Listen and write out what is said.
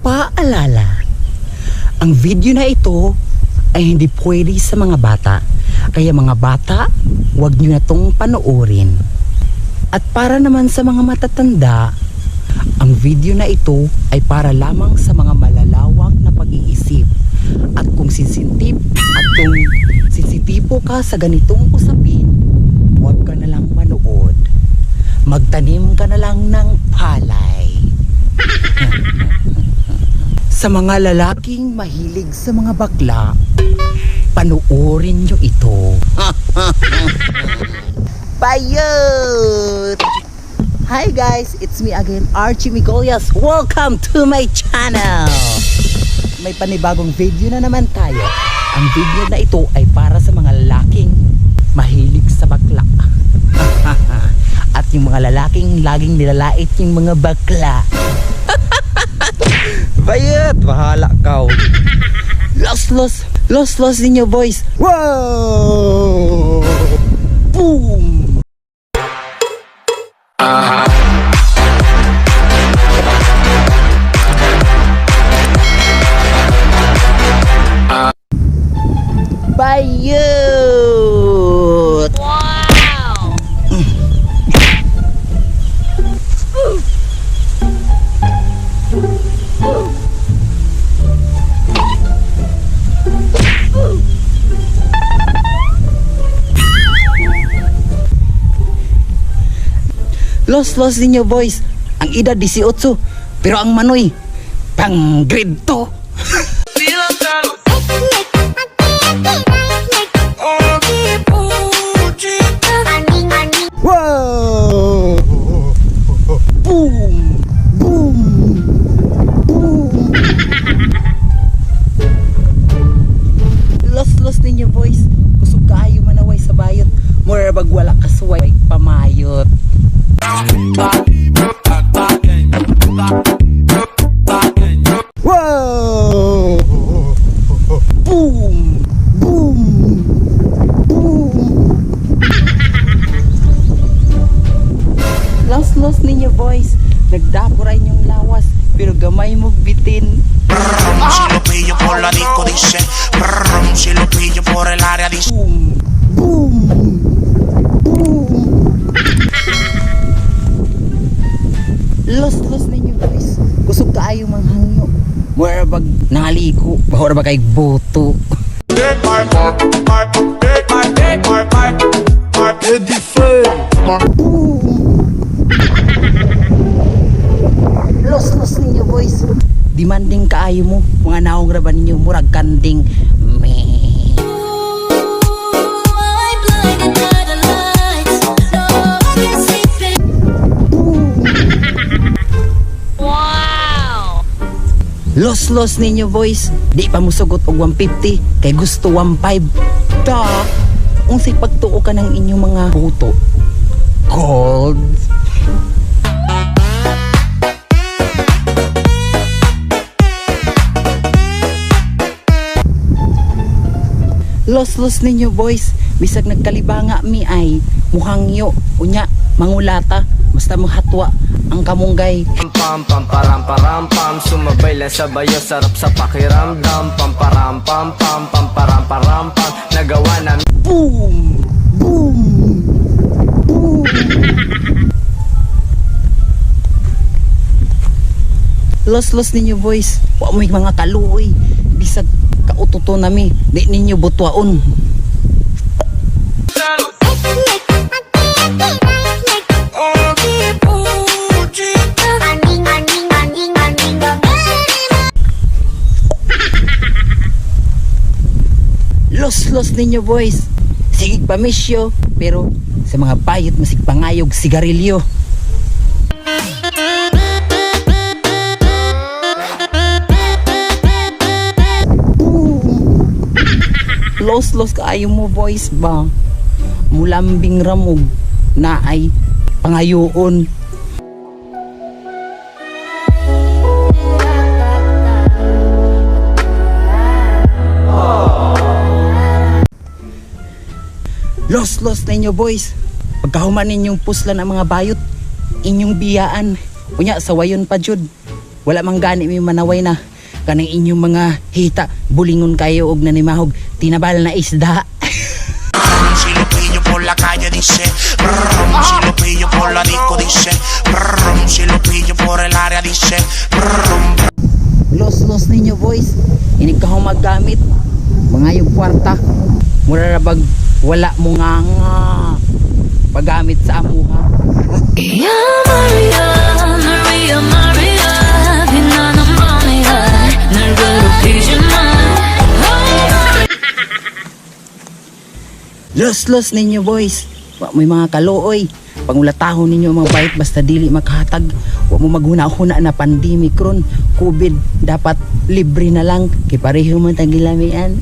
paalala, ang video na ito ay hindi pwede sa mga bata. Kaya mga bata, huwag nyo na itong panoorin. At para naman sa mga matatanda, ang video na ito ay para lamang sa mga malalawak na pag-iisip. At kung sensitibo ka sa ganitong usapin, huwag ka na lang manood. Magtanim ka na lang ng palay. Sa mga lalaking mahilig sa mga bakla, panoorin nyo ito. Bayot! Hi guys, it's me again, Archie Migolias. Welcome to my channel! May panibagong video na naman tayo. Ang video na ito ay para sa mga lalaking mahilig sa bakla. At yung mga lalaking laging nilalait yung mga bakla. Bayot! Bahala ka. Los ninyo boys. Wow! Boom! Bayot! Wow! Los ninyo boys. Ang edad 18, pero ang manoy pang grade 2. Wow! Boom! Boom! Boom! Los ninyo boys. Kusog kaayo manaway sa bayot. Mura bag wala kasway pamayot. Wow! Boom! Boom! Boom! Los ninyo boys. Nagdapuray niyong lawas pero gamay mo bitin. Si lo pillo por la disco dice, si lo pillo por el área dice. Boom! Boom! Boom! Los ninyo boys. Kusog kaayo manghangyo. Mura bag naligo, bahura ba kay boto. Los ninyo boys. Demanding kaayo mo, mga naong raban ninyo murag kanding. Wow! Los ninyo boys. Di pa musugot og 150 kay gusto 15. Ta, unsay pagtuo ka ng inyong mga boto. Cold. Los ninyo boys. Bisag nagkalibanga mi ay muhangyo unya mangulata basta mahatwa ang kamunggay. Pam pam param param pam, sumabay lang sa bayo, sarap sa pakiramdam. Pam param pam pam pam param param pam, nagawa na. Boom! Boom! Boom! Los ninyo boys. Wa mo mga kaluoy. Bisag kaututo nami. Di ninyo butwaon. Los ninyo boys. Sigig pamisyo, pero sa mga bayot masig pangayog sigarilyo. Los kaayo mo boys ba? Mulambing ramog na ay pangayoon. Los ninyo boys. Pagkahuman ninyong puslan ang mga bayot, inyong biyaan. Unya, sawayon pa jud. wala mang gani may manaway na kanang inyong mga hita bulingon kayo og nanimahog tinabal na isda. Si lo pillo por la calle dice, si lo pillo por la disco dice, si lo pillo por el área dice, Los ninyo boys, inig ka maggamit mga yung kwarta mura na bag wala mo nga paggamit sa amuha. Maria, Maria, Maria, 비나는 밤이야. 날 괴롭히지 마. Los ninyo boys, wa may mga kalooy pangulatahon ninyo mga bait basta dili makahatag, wa mo maghuna-huna na pandemic ron, COVID dapat libre na lang kay pareho man tagilamian.